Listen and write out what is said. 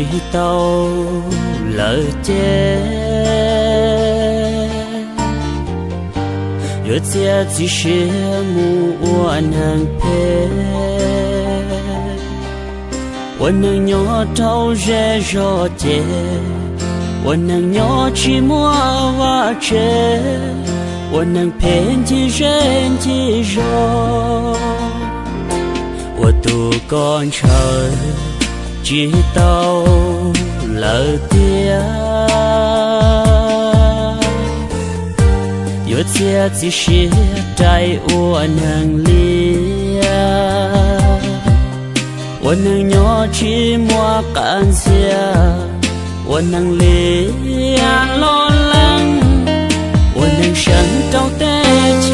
tsis tau lawm ces yuav txiav txim siab mus ua neeg phem. Ua neeg nyob rau zej zog ces ua neeg nyob tsis muaj vaj tse, ua neeg phem ncig zej ncig zog, ua tus koj ntshaw tsis tau lawm tiag. Yuav txiav txim siab rais ua neeg liam, ua neeg nyob tsis muaj qab ntxhiab, ua neeg liam loj leeb, ua neeg seev rau tej